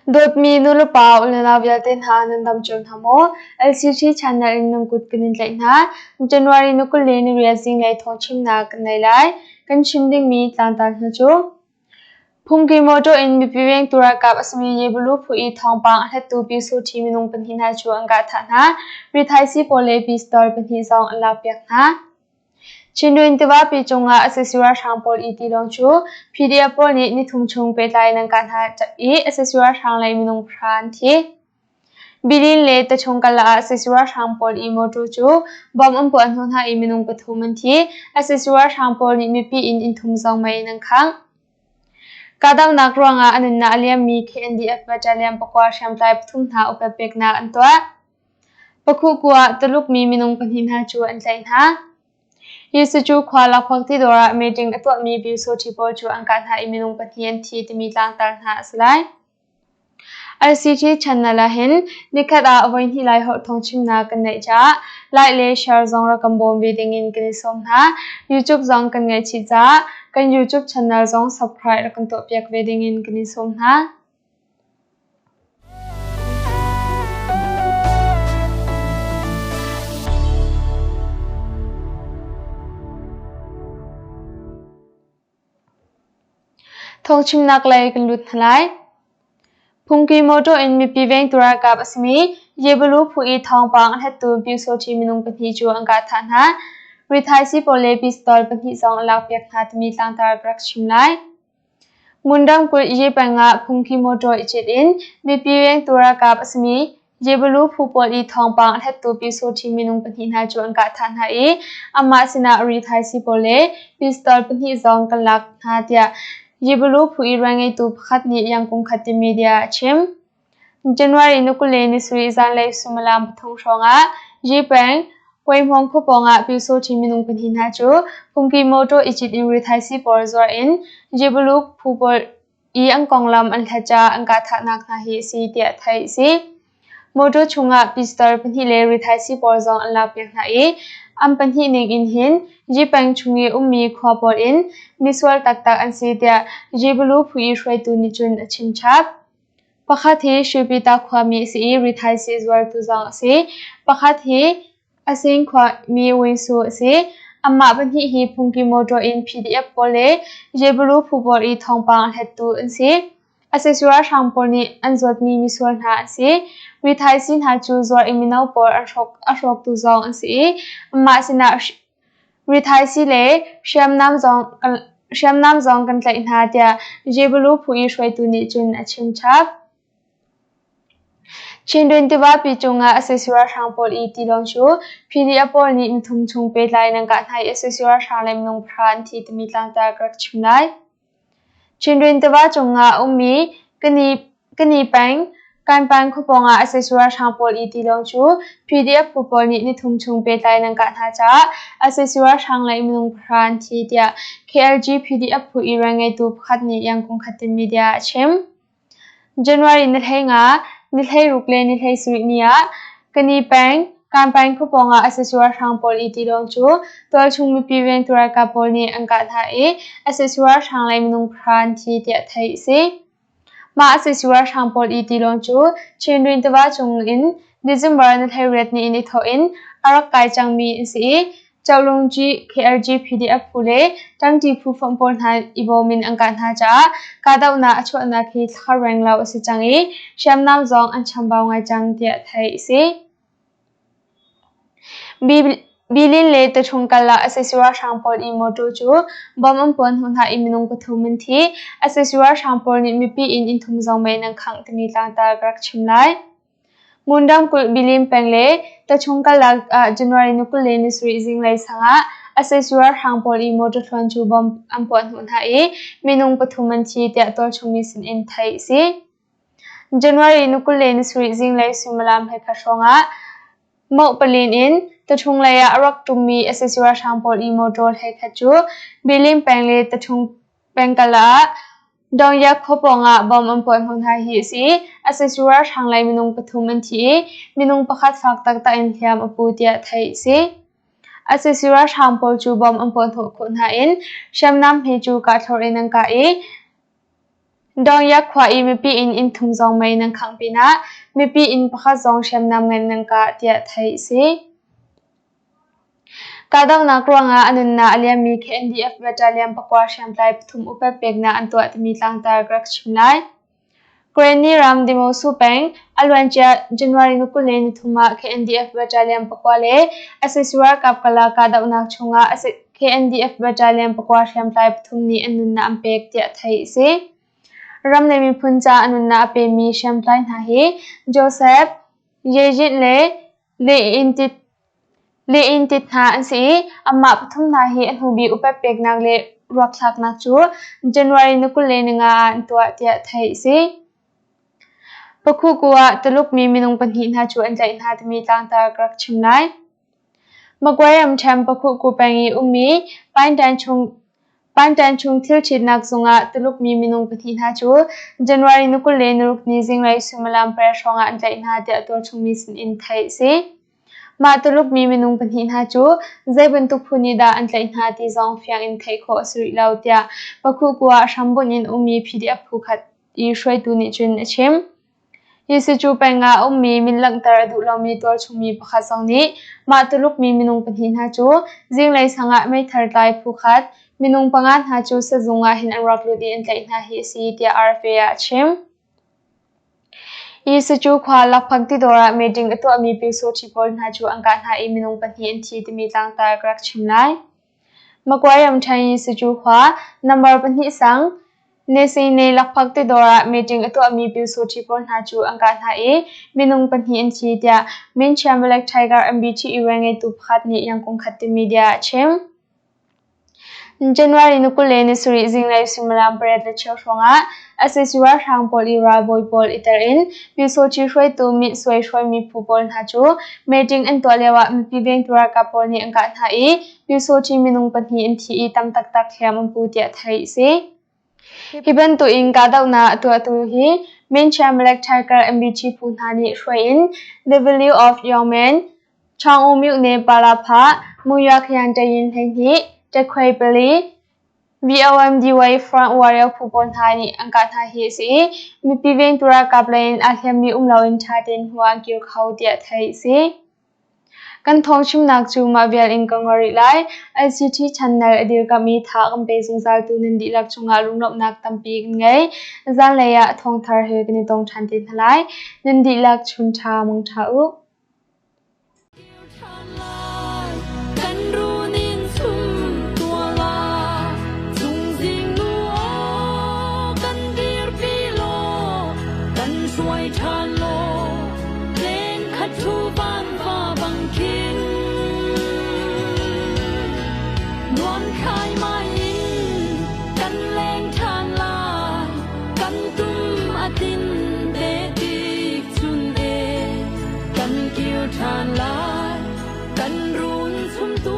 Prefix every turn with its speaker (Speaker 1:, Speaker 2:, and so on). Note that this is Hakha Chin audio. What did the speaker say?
Speaker 1: Dawtmi nulepa unau vialte hna nan dam cio hna maw? LCG channel in nan kut kan in tlaih hna. January ni 20 le niriat zinglei thawngchimnak kan nei lai. Kan chim dingmi tlangtar hna cu Phungki motor in mipi vengtu ralkap a simi Yebulu phu i thawngpang a hlattu Pyusawṭhi minung pahnih hna cu an kah thah hna. Rithaisii pawl le pistol pahnih zong an lakpiak hna. Chindwin tivapi cungah sac ralhrang pawl i tilawng cu PDF pawl nih nithum chung pehtlai in an kah hna i sac ralhrang lei minung pahra an thi. Bilin le Tachung kal ah sac ralhrang pawl i motor cu bomb an puah hnawh hna i minung pathum an thi. Sac ralhrang pawl nih mipi inn inn thum zong mei in an khangh. Kahdohnak ruangah a nunnak a liammi KNDF battalion pakua hriamtlai pathum hna upat peknak an tuah. Pakhuhku ah Tuluk mi minung pahnih hna cu an tlaih hna. Yesucu khua lakphak ti dawr ah meeting a tuahmi Pyusawṭhi pawl cu an kah hna i minung pahnih an thi timi tlangtar hna a si lai. RCT channel ah hin nikhat ah voihnih lai holh thawng chimnak kan neih caah like le share zong rak kan bawm ve dingin kan i sawm hna. YouTube zong kan ngeih chih caah kan YouTube channel zong subscribe rak kan tuahpiak ve dingin kan i sawm hna. Thawngchimnak lei kan lut hna lai. Phungki motor in mipi vengtu ralkap a simi Yebalu phu i thawngpang a hlattu Pyusawṭhi minung pahnih cu an kah thah hna. Rithaisii pawl le pistol pahnih zong an lakpiak hna timi tlangtar ka rak chim lai. Ngun ramkulh Ye peng ah phungki motor i cit in mipi vengtu ralkap a simi Yebalu phu pawl i thawngpang a hlattu Pyusawṭhi minung pahnih hna cu an kah thah hna i amah sinah rithaisii pawl le pistol pahnih zong kan lak hna tiah Yebalu phu i rianngeitu pakhat nih Yangkung Khat media a chim. January ni 20 le ni sarih zanlei suimilam pathum hrawngah Ye peng Kuaihmawng khua pawngah Pyusawṭhi minung pahnih hna cu phungki motor i cit in rithaisii pawl zuar in Yebalu phu pawl i an konglam an hlat caah an kahthahnak hna hi a si tiah theih a si. Motor chungah pistol pahnih le rithaisii pawl zong an lakpiak hna i an pahnih ning in hin Jipeng chung i ummi khua pawl in misual taktak an si tiah Jibalu phu i hruaitu nih cun a chim chap. Pakhat hi Shwepita khuami a si i rithaisii zuartu zong a si. Pakhat hi Asing khuami Winsu a si. Anmah pahnih hi phungki motor in PDF pawl le Jebalu phu pawl i thawngpang a hlettu an si. Sac ralhrang pawl nih an zuatmi misual hna an si. Rithaisii hna cu zuar i mino pawl a hrawktu zong an si i anmah sinah rithaisii le hriamnam zong kan tlaih hna tiah Jebalu phu i hruaitu nih cun a chim chap. Chindwin tivapi cungah sac ralhrang pawl i tilawng cu PDF pawl nih nithum chung pehtlai in an kah hna i sac ralhrang le minung pahra an thi timi tlangtar ka rak chim lai. Chindwin tiva cungah a ummi Kani peng, Kanpan khua pawngah sac ralhrang pawl i tilawng cu PDF phu pawl nih nithum chung pehtlai in an kah hna caah sac ralhrang le minung pahra an thi tiah KLG PDF phu i rianngeitu pakhat nih Yangkung Khatin media ah a chim. January ni 15, ni 16 le ni 17 ni ah Kani peng, Kanpaing khua pawngah sac ralhrang pawl i tilawng cu tualchung mipi vengtu ralkap pawl nih an kah hna i sac ralhrang lei minung pahra an thi tiah theih a si. Mah sac ralhrang pawl i tilawng cu Chindwin tiva cung in December ni 18 ni in i thawh in a rak kai cangmi an si i Cohlungci KLG PDF phu le ṭangṭi phu fonh pawl hna i bawm in an kah hna caah kahdohnak a chuahnak hi thla renglo a si cang i hriamnam zong an chambau ngai cang tiah theih a si. Bilin le Tachung kal ah sac ralhrang pawl i motor cu bomb an puan hnu hna i minung pathum an thi. Sac ralhrang pawl nih mipi inn inn thum zong mei in an khangh timi tlangtar ka rak chim lai. Ngun ramkulh Bilin peng le Tachung kalak ah January ni 20 le ni sarih zinglei sang ah sac ralhrang pawl i motor thluan cu bomb an puah hnawh hna i minung pathum an thi tiah tualchung mi sin in theih a si. January ni 20 le ni sarih zinglei suimilam hleikhat hrawng ah Moh palin in Tachung lei ah a rak ṭummi sac ralhrang pawl i motor hleikhat cu Bilin peng le Tachung pengkal ah Dongyak khua pawngah bomb an puah hnawh hna hi a si. Sac ralhrang lei minung pathum an thi i minung pakhat fak taktak in hliam a pu tiah theih a si. Sac ralhrang pawl cu bomb an puah hnawh khawh hna in hriamnam he cu kahthlorh in an kah i. Dongyak khua i mipi inn inn thum zong mei nan khangh pinah mipi inn pakhat zong hriamnam ngan nan kah tiah theih a si. Kahdohnak ruangah a nunnak a liammi KNDF Battalion pakua hriamtlai pathum upat peknak an tuah timi tlangtar ka rak chim lai. Karenni ram Demosu peng a luancia January ni 23 ah KNDF Battalion pakua le sac ralkap karlak kahdohnak chungah KNDF Battalion pakua hriamtlai pathum nih an nunnak an pek tiah theih a si. Ram le miphun ca a nunnak a pemi hriamtlai hna hi Joseph Yejit le Le inn tit hna an si i anmah pathum hna hi a hnubik upat peknak le ruakthlaknak cu January ni 25 ah an tuah tiah theih a si. Pakhuku ah Tuluk mi minung pahnih hna cu an tlaih hna timi tlangtar ka rak chim lai. Magway ramṭhen Pakhuku peng i ummi Pantan chung thil ṭhitnak zungah Tuluk mi minung pahnih hna cu January ni 26 ni zinglei suimilam pariat hrawngah an tlaih hna tiah tualchung mi sinin theih a si. Mah Tuluk mi minung pahnih hna cu zei bantuk phu nih dah an tlaih hna ti zong fiang in theih khawh a si rih lo tiah Pakhuku ah hrambunh in ummi PDF phu khat i hruaitu nih cun a chim. Hi sicu peng ah a ummi min langhter a duh lomi tualchung mi pakhat zong nih mah Tuluk mi minung pahnih hna cu zinglei sang ah meithal tlai phu khat minung panga hna cu sazung ah hin an rak lut i an tlaih hna hi a si tiah RFA ah a chim. Hi sicu khua lakphak tidawr ah meeting a tuahmi Pyusawṭhi pawl hna cu an kah hna i minung pahnih an thi timi tlangtar ka rak chim lai. Magway ramṭhen i sicu khua number pahnih sang Nesine lakphak tidawr ah meeting a tuahmi Pyusawṭhi pawl hna cu an kah hna i minung pahnih an thi tiah Minchiam Black Tiger MBTE rianngeitu pakhat nih Yangkung khat ti media ah a chim. January ni 27 zinglei suimilam 8:15 hrawngah sac ralhrang pawl i ralbawi pawl i tel in Pyusawṭhi hruaitu Mih-suai hruaimi phu pawl hna cu meeting an tuah lioah mipi vengtu ralkap pawl nih an kah hna i Pyusawṭhi minung pahnih an thi i tam taktak hliam an pu tiah theih a si. Hi bantuk in kahdohnak a tuahtu hi Minchia Black Tiger MBT phu hna nih hruai in The Value of Young Men, Chaung U Myuh Ne Palapha, Muyua Khian Tayin 12, Takhwei pali, VOMDY Front Warrior phu pawl hna nih an kah hna hi a si i mipi vengtu ralkap lei in aa hliammi um loin ṭha tein hnu ah an kir kho tiah theih a si. Kan thawngchimnak cu mah vial in ka ngol rih lai. LCT channel a dirkamh i tha kan pe zungzaltu nan dihlak cungah lunglawmhnak tampi kan ngei. Zanlei ah thawngthar he kan i tong ṭhan te hna lai. Nan dihlak chun ṭha mang ṭha u.
Speaker 2: Kan runin sum tua la Zungzing nu aw kan dirpi law kan hruai ṭhan law Leng khat thu van va bang khin Nuam khai mai in kan leng ṭhan lai Kan tum a tin te tik chun e Kan kir ṭhan lai Kan run chum tu.